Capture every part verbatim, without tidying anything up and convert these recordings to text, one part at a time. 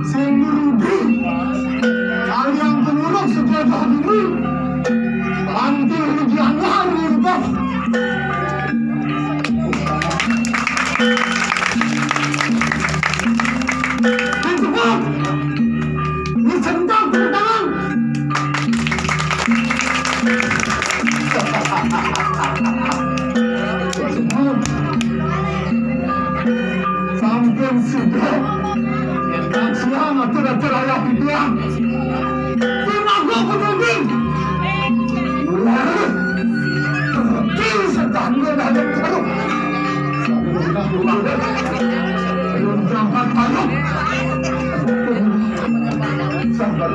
Sing rugi. Kalian pengurus sekolah ini. Nanti rugiannya hari ini. Hands up. Ini serentak, tepuk tangan. Sampun sudah. Siang atur-atur ayah pikiran. Timago kudu. Bisa tanggung dalam terus. Sampai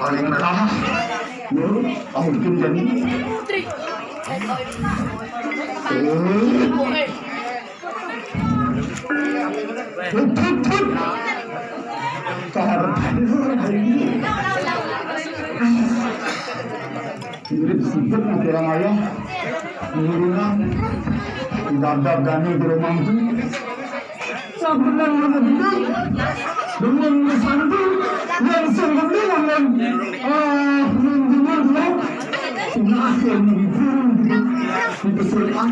Paling merah. Yo, kamu bikin jadi. Hut, hut, hut. Kahar. Mirip sipit, kurang ayah. Menurungan. Dadap gani di rumah itu. Sampun nang gending, dengan santu, yang sing gending, dengan, eh, dengan dia, nah, yang diburu, dipesulkan.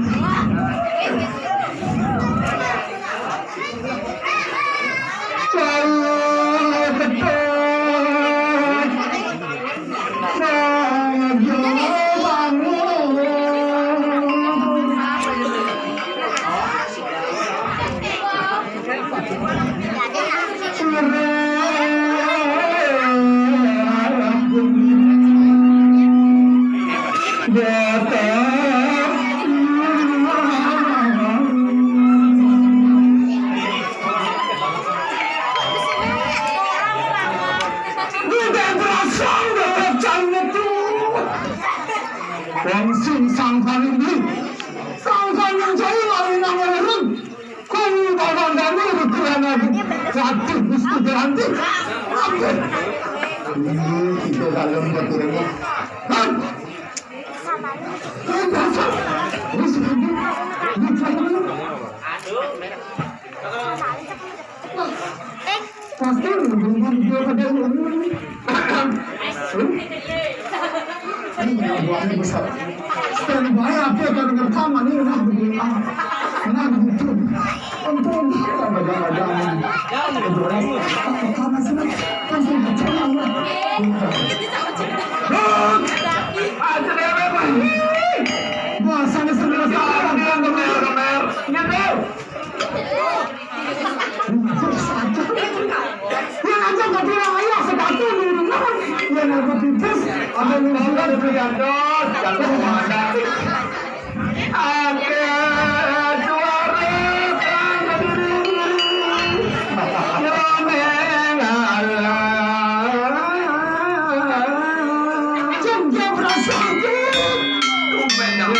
Saya betul. Langsung sangkan ini, sangkan yang jauh lari nang leren. Kung kawan kami berkeliaran lagi. Waduh, mesti berhenti. Aduh. Ini kita dalam berkeliaran. Hah? Ini dasar. Ini seperti. Ini seperti. Pasti belum dia pada ini. Ini buahnya besar. Standby apa yang kau dengar kamu ni, nak dulu. Ah, nak dulu. Untung kan ada-ada. Apa kamu sini? Kan saya percaya Allah. Wah, sana, sana, sana. Yang aja nggak bilang ayah, sepatu di rumah. Yang aku pipis, ada yang sudah diberi atas, jatuh mana. Ada suara tangan diri. Yang Allah. Jam-jam rasa. Tumben dong.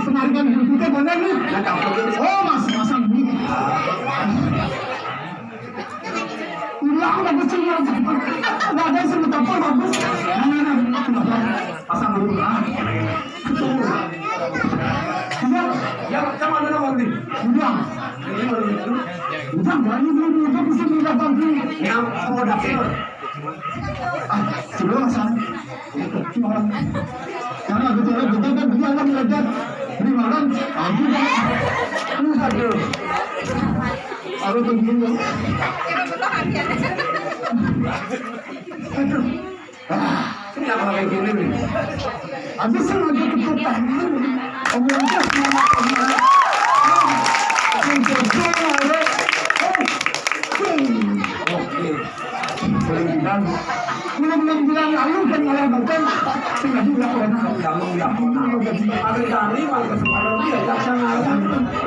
Penarikan berikutnya boleh nih. Oh, mas, masang ini. Ulang bagus semua. Nggak ada yang seru, bagus. Nah, nah, nah. Pasang dulu. Ah. Iya. Ya, sama dulu, Bang. Ulang. Ini baru itu. Ulang, berani dulu, udah bisa pindah, Bang. Yang mau dapet. Ah, sebelum, Mas. Karena betul, betul kan dia akan meledak. Beri makan. Aduh. Aduh. Aduh, tunggu dulu. Aduh. Ah, ini apa kayak gini nih? Habis itu lagi ketukan. Omongannya sama, omongannya.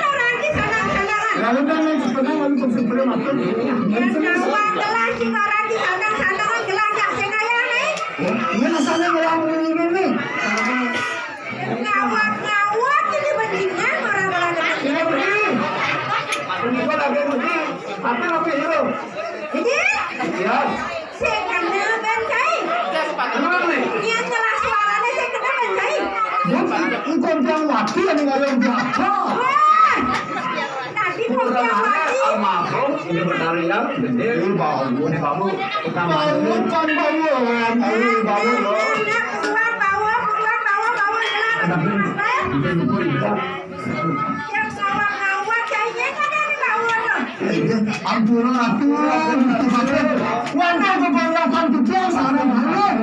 orang di sana-sana. Lalu kan yang setengah lalu konsumsinya makan. Yang tahu gelas di orang di sana-sana kan gelas yang saya nih. Iya, rasanya orang ini nih. Ngawak-ngawak ini bajingan orang-orang. Ini begini. Ini gua lagi begini. Tapi lebih hero. Jadi? Iya. Saya kenal Bang Kai. Kenal nih. Yang jelas suaranya saya kenal Bang Kai. Bukan, bukan yang mati, yang ngayong biasa. Wah. Tadi mau yang mati. Almarhum, ini bertarian, ini bau, ini bau. Bau kan bau, ini bau loh. Pulang bau, pulang bau, bau. Yang ngawak-ngawak, kayaknya kan ada bau tuh. Ampun, ampun, ampun. Waduh, kebanyakan kecil sana banget.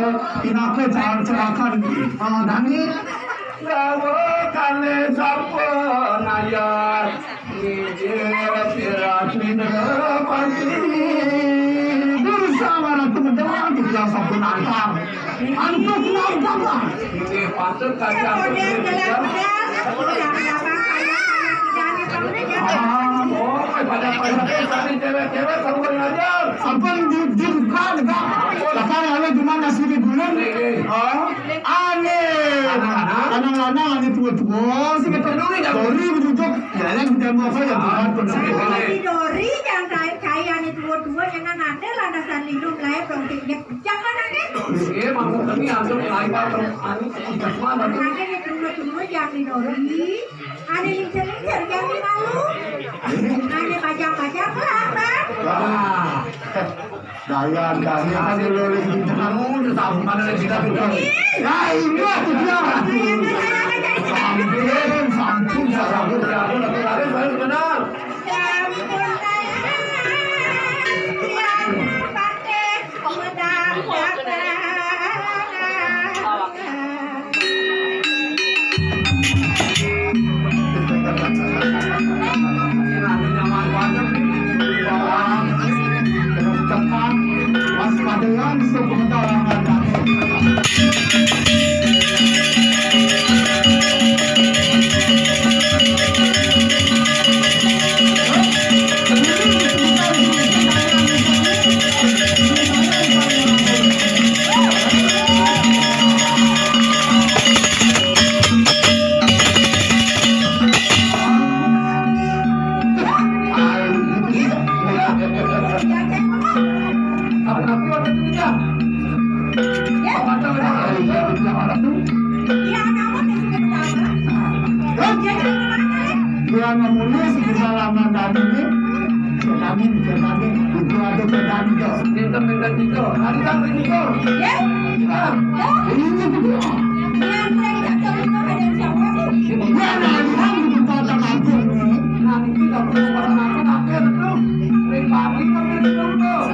Inake jangan celaka nih. Ah, Dani. Lawa kale sampun ayat. Injil sira sindra pati. Bersama ratu mendengar kita sampun antar. Antuk nonton lah. Ini patut kacang. Ah, oh, pada-pada tadi cewek-cewek sampun ngajar. Sampun di, di buka, buka. Lakar ale cuma nasi di bulan. Oh, ane. Lanang-lanang ane tua-tua. Sing ketemu nih, Dori bejujuk. Ya, yang kita mau apa ya, bukan konsep. Dori yang kaya, kaya ane tua-tua, yang nang ane landasan lindung, lahir dong, tinggi. Jangan ane. Iya, maksudnya ane, ane, ane, ane, ane tua-tua yang didori. Ane lincir-lincir, jangan malu. Ane bajang-bajang lah, Bang. Wah. Dayan, Dayan, ane lo lincir. Kamu udah tahu mana lagi kita tuh? Ya, ini aku bilang. Sampun, sampun, sampun, sampun, sampun, sampun, benar. Sampun, Dayan. Yang pakai Iya, namun yang sudah bertambah. Dia namanya si kesalahan tadi ini. Vitamin, vitamin. Itu ada vitamin, tuh. Itu vitamin, tuh. Ada vitamin, tuh. Ya? Nah, ini tuh dia. Yang saya cakap itu ada siapa sih? Dia ada yang di tempat agung ini. Nah, itu nggak perlu pada makan, apa ya, betul? Dari pagi sampai dulu, tuh.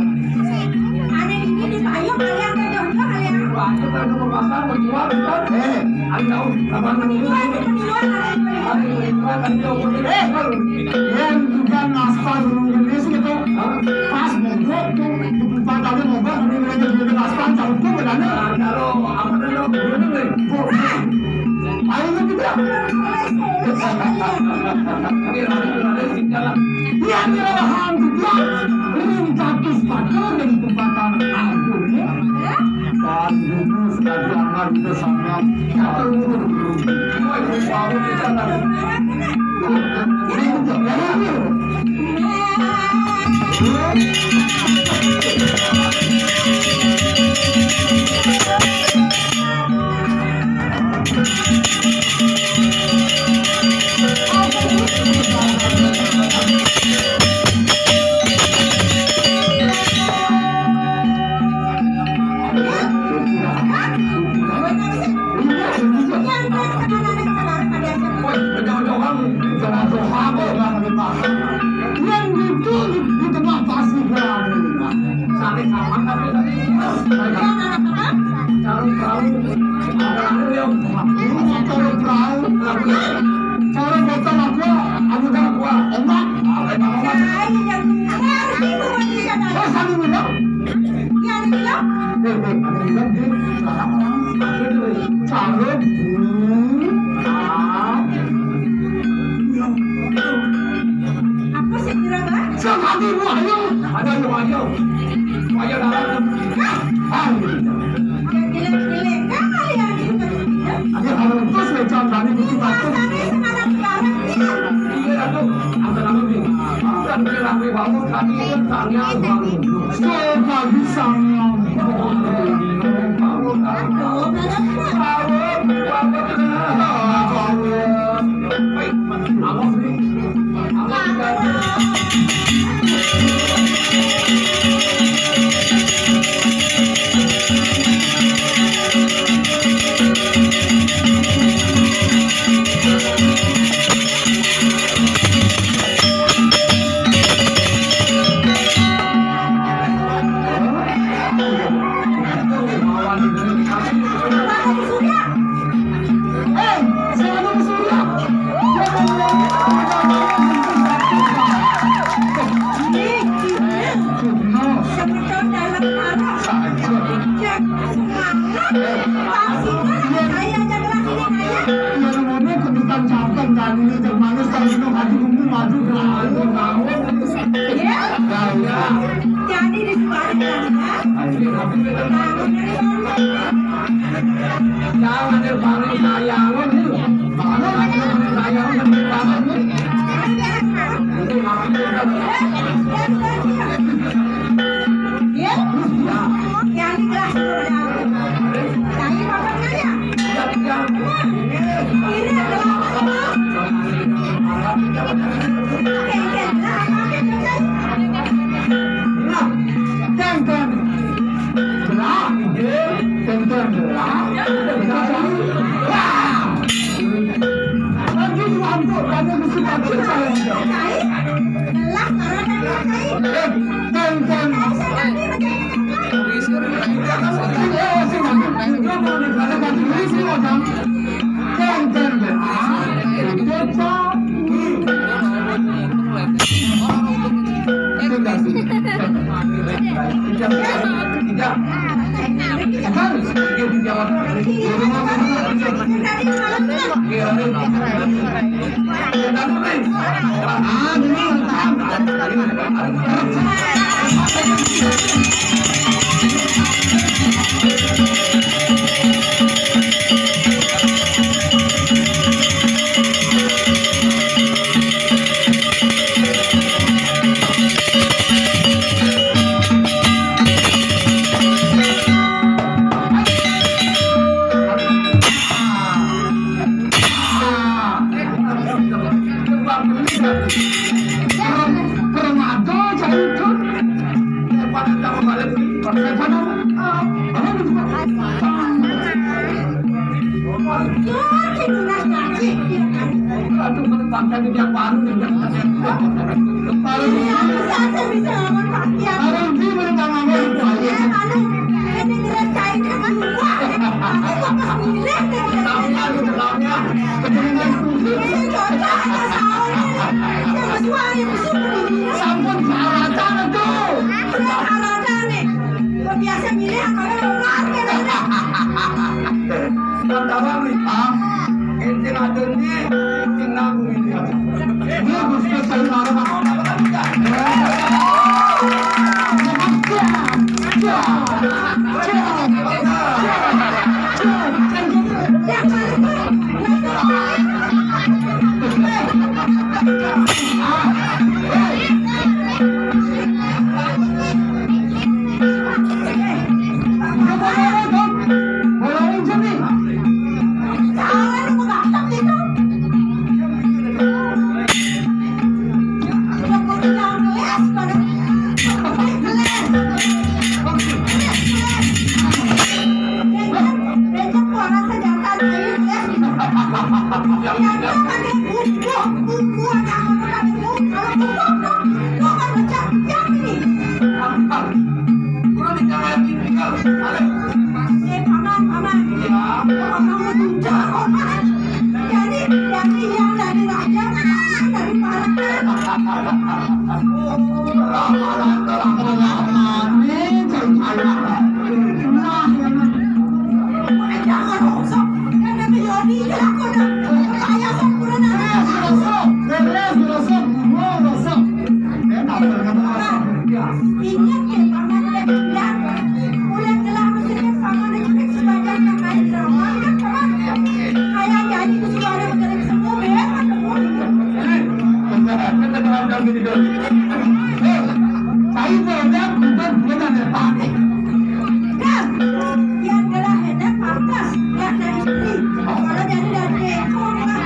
Ada ini di payung, ada yang kejar-kejar, ada yang Eh, yang tukang aspal dulu itu, pas mogok tuh, di tempat ada mogok, ada yang lagi bikin aspal, jauh tuh bedanya. Ayo, lu gitu. Iya, dia hantu dia. Ini jatuh sepatu dari tempatan agung ya. Kan dulu sebagai anak itu sama. Yang gitu di, di tengah pasir berani. Sakit sama tapi tadi. Kalau tahu, kalau tahu, kalau tahu, kalau botol aku, aku dah gua ombak. Apa yang mau? Saya yang ngerti bukan kita tadi. Terus aku bilang, ya, dia bilang. Eh, eh, ada yang bilang, dia, kalau tahu, kalau tahu. Apa sih kira, Bang? Ada yang ayo. Ayo dalam. Yang jelek-jelek kan kalian itu. Ada orang terus macam tadi di situ. Rasanya semangat banget nih. Iya, tuh. Apa namanya? Kan kira gue bangun tadi kan tanya baru. Suka bisa nyampe. Bangun, bangun. Bangun, bangun. Jadi di sebalik ya. Jangan ada balik sayang. Balik sayang. Ya, yang di kelas udah. Saya bapak saya. Ini adalah apa? Nah, teng, teng. Belah, teng, teng, belah. Belah, teng. Wah. Lagi tuan tu, kami mesti pakai saya. Belah, marah dan pakai. Eh, teng, teng. Saya nanti macam Aduh, mana bangsa ini yang baru nih, yang baru. Iya, bisa aja bisa ngomong pasti ya. Baru di mana tangannya? Eh, malu. Ini jelas cairnya kan dua. Aku kok pas milih nih. Sama lu kenalnya. Ini cocok aja sama ini. Sama suami musuh ini. Sampun diarahkan itu. Saya arahkan nih. Kok biasa milih apa ya? Luar biasa. Sementara nih, Pak, ente ngadon nih, ente nanggung ini. Dia harus selesai marah. Jadi, jadi yang dari raja, dari para. Ramalan, ramalan, ramalan, ini ceritanya. Nah, yang mana? Jangan ngosok, kan ada Yoni, kan aku ada. Saya sempurna. Eh, sudah sok, sudah sok, sudah sok. Enak, ternyata asam. Ingat ya, Paman, ya, ya. Udah telah maksudnya Paman itu kan sebagai yang main drama, kan, Paman? Kayak jadi itu sudah ada benerin semua, beres, kan, semua. Nah, yang telah hendak pantas, ya, dari istri. Kalau jadi dari desa, Paman.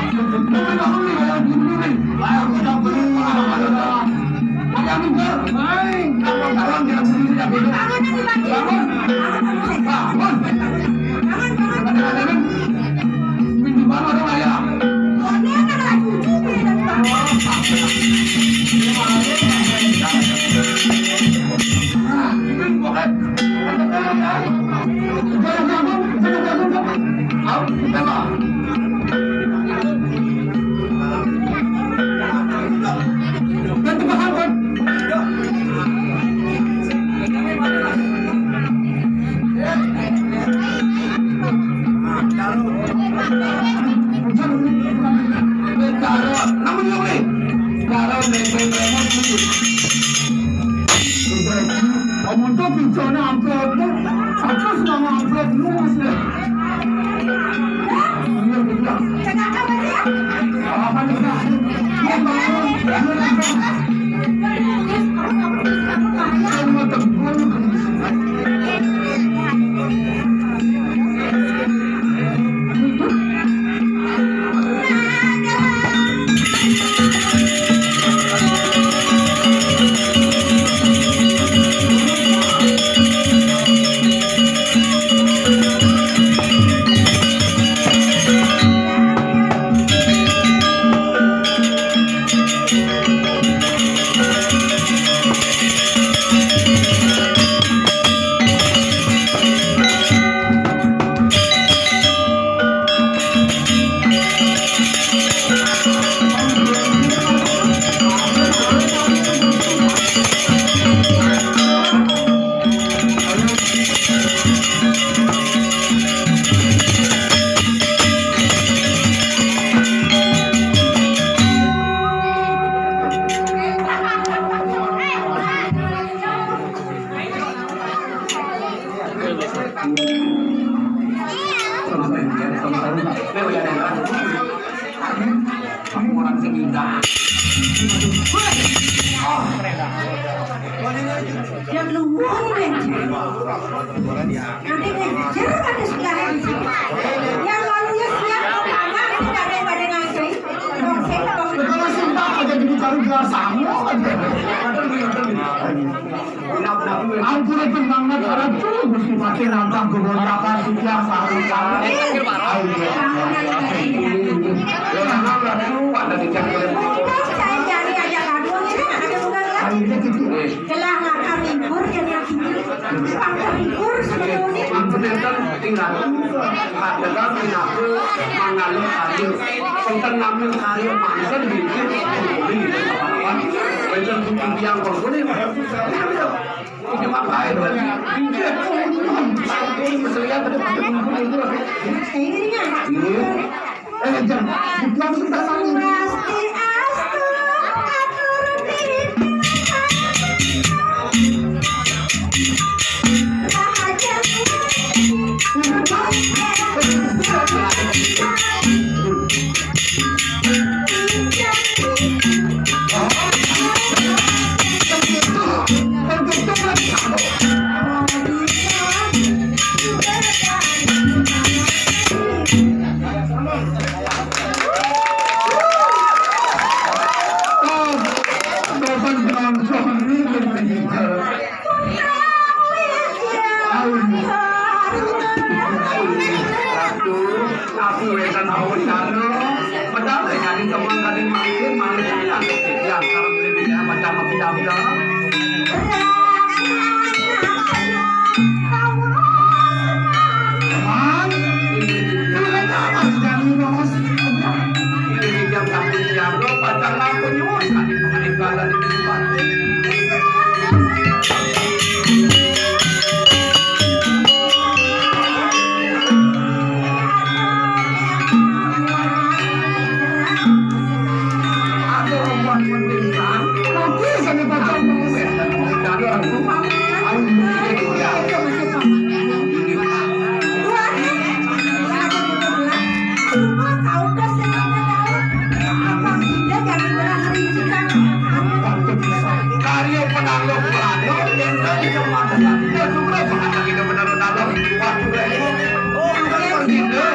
Omonto pincone amplopmu, satu setengah amplop lu, Mas, ya. Iya, betul. Kenapa, Mas, ya? Apa nih, Mas? Iya, Mas. Iya, Mas. Iya, Mas. Yang luwung, Bang. Nanti ngejer ada sebelah di sini. Yang lalu ya siap, mau makan, sih, ada yang pada ngantri. Dong, saya kalau sumpah, ada di cari gelas sama aja. Ampun, itu banget, ada tuh Gusti Patih nantang kebontakan tiang sarung tangan. Ayo, ya. Ya, tenang, Ratu, ada di cangkir. Saya jadi aja gaduh, ini ada bukan, kan? Ayo, ya, gitu. Gelah lah kami, kur, jadi aku. Pang kami, kur, sebetulnya. Ampun, enten, tinggal. Padahal pinaku mangalu kayu. Penten ngambil kayu, manten bikin. Penten bikin tiang kongkuli. Ini mah baik, Bang. Iya. Ini mah baik. Ini mah baik. Ini mah baik. Ini mah baik. Eh, jangan. Itu harus kita sambung. Pasti astu atur di Aku wetan hawa sana. Padahal ya di teman tadi main, main yang sekarang lebih ya macam macam dah. Karya penanggung pelanu, yang tadi cuma ada satu, ya, sudah, sudah, kita benar-benar, waktu itu, itu,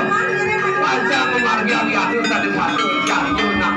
baca memargi hari-hari, tadi waktu, ya, itu, nah.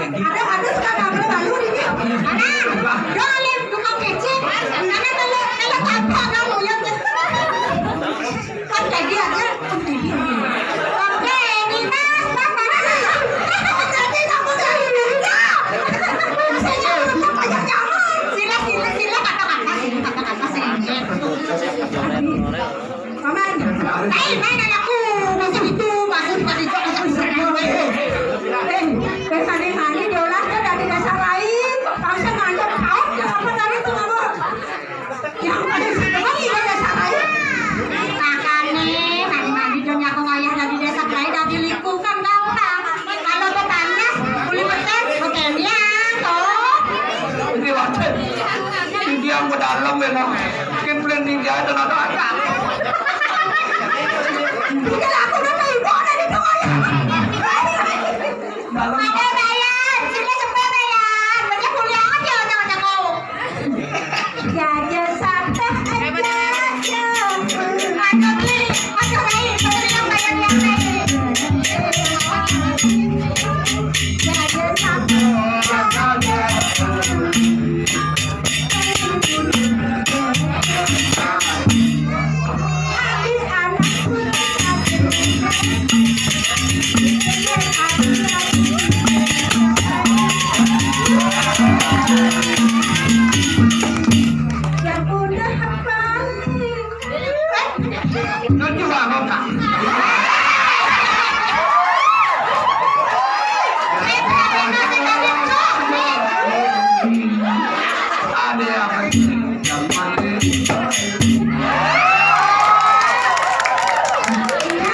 Ada, ada suka kabel baru ini. Mana? Dong, ada tukang kecil. Mana kalau, kalau tanpa kamu yang kan jadi aja, kan jadi. Oke, Nina, Bang, mana? Jadi kamu dari Nina. Saya jangan banyak nyaman. Sila, sila, sila, kata-kata, sila, kata-kata, sila. Paman, eh, main anakku, masuk itu, masuk, masuk itu, masuk itu. Eh, eh, mani-mani diolah ke dari desa lain, tak usah ngajak kau, apa tadi tuh kamu? Yang paling seneng di desa lain. Makanya, mani-mani dia ngaku ayah dari desa lain, dari lingkungan kau, Pak. Kalau bertanya, boleh bertanya, oke, dia, toh. Ini wajar. Ini dia yang berdalam ya, nah. Mungkin branding dia ada, ada, ada. Udah, aku udah kayak ibu, udah di bawah ya. Dalam. Ada bayar, sini cepet bayar. Baca kuliah aja, jangan jago. Jajan sampai aja. Ada beli, ada lain, ada yang bayar yang lain. Jajan sampai aja. Ada yang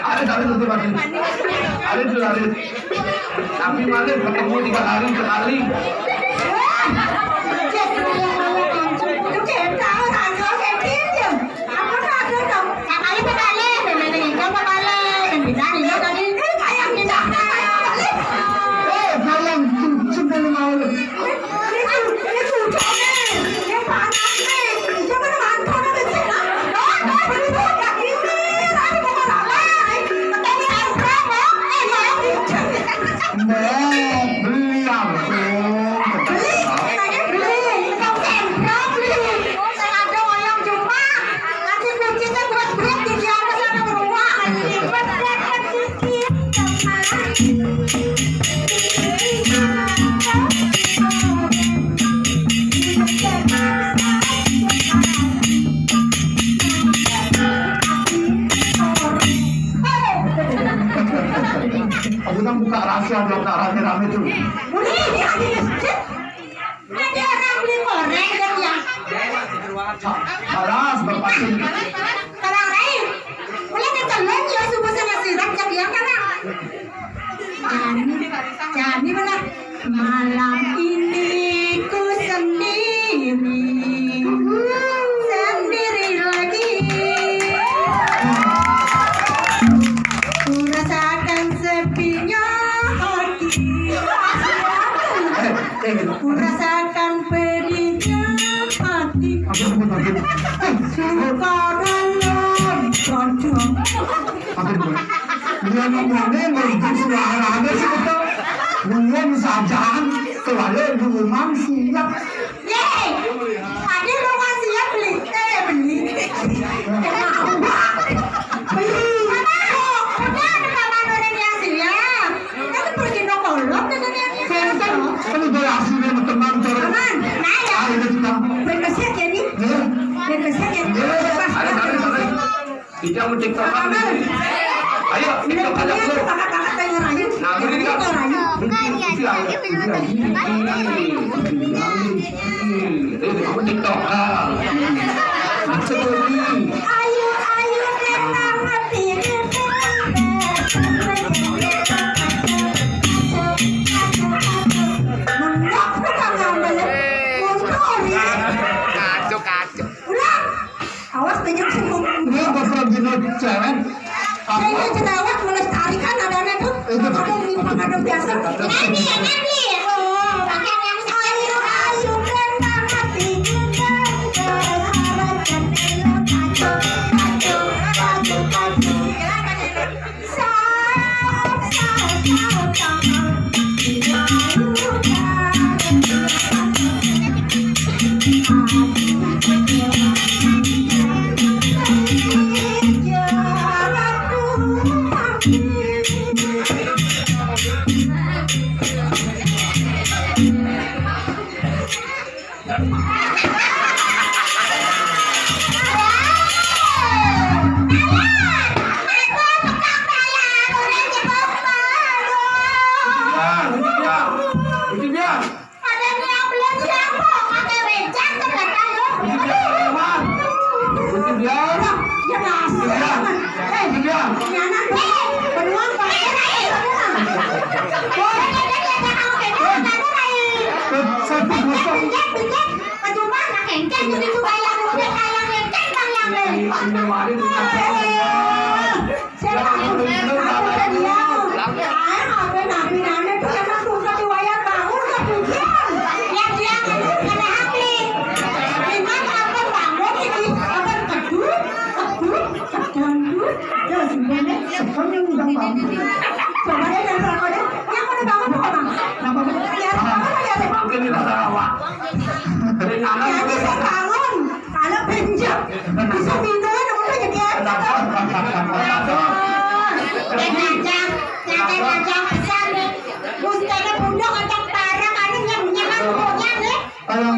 Ada, ada, ada, ada. Ada tuh, ada. Tapi malah ketemu tiga hari sekali. Eh, kalian tuh, sudah mau. Beli, beli, beli. Kau sendok, beli. Kau sengaja ngoyong cuma. Nanti kuncinya buat-buat di dia ke sana ke rumah. Buat-buat. Aku kan buka rahasia, buka rame-rame tuh. Boleh, ini ada masjid. Ada orang beli koreng dan yang Salah, berpasung. Orang lain. Boleh ketelan ya subuh sama sirap, cak yang kalah. Jani, jani mana? Malam ini ku sendiri, sendiri lagi. Ku rasakan sepinya hati. Eh, eh. Ku rasakan pedihnya hati. Aduh, ampun, ampun. Eh, luka dalam dada. Ampun, ampun. Dia ngomongnya ngerti suaranya sih, betul. Ngomong sajaan, keluarnya ngomong siap. Yeay! Tadi lu ngasih ya beli, eh, beli. Beli. Apa? Udah ada Paman orang yang siap. Kan pergi no kolot dengan yang siap. Kan, kan, kan udah hasilnya sama teman, cara. Aman. Nah, ya. Ah, udah kita. Berkesiap ya, nih. Ya. Berkesiap ya, nih. Ya. Pas ada, ada, ada. Kita mau TikTokan di sini. Ayo, TikTok aja, bro. Nah, beri dia. Beri dia. Beri dia. Beri dia. Beri dia. Ayo, TikTok. Ah. Ayo, ayo, kita mati. Kacau, kacau. Ulang. Awas, banyak sih. Ini bakal gini, cewek. Saya cerewet melestarikan adanya tuh. Itu. Ada yang nyimpang, ada biasa. Nanti, nanti. Oh, pakai yang ayu, ayu, dan mati. Kacau, kacau, kacau, kacau, kacau. Nyanan, Bang. Beruang, Bang. Satu kosong. Coba deh, yang sama deh. Yang mana bangun tuh, Bang? Kenapa? Ya, apa, apa, ya, apa? Mungkin di Rasawa. Jadi saya bangun. Kalau pinjam, bisa pintunya nomor aja dia. Kenapa? Kenapa? Kenapa? Kenapa? Pesan nih. Bustana pundok atau parang, anu, yang punya kan punya nih. Kalau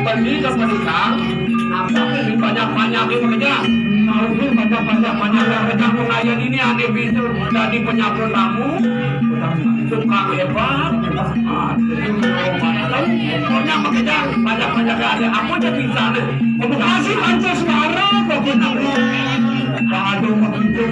Pergi ke pasar, apa sih banyak-banyak ini kerja? Mau sih banyak-banyak banyak kerja, pengajian ini aneh bisa jadi penyapu tamu. Tukang hebat, pokoknya bekerja banyak-banyak ada. Apa aja bisa deh. Komunikasi aja suara, pokoknya. Waduh, begitu.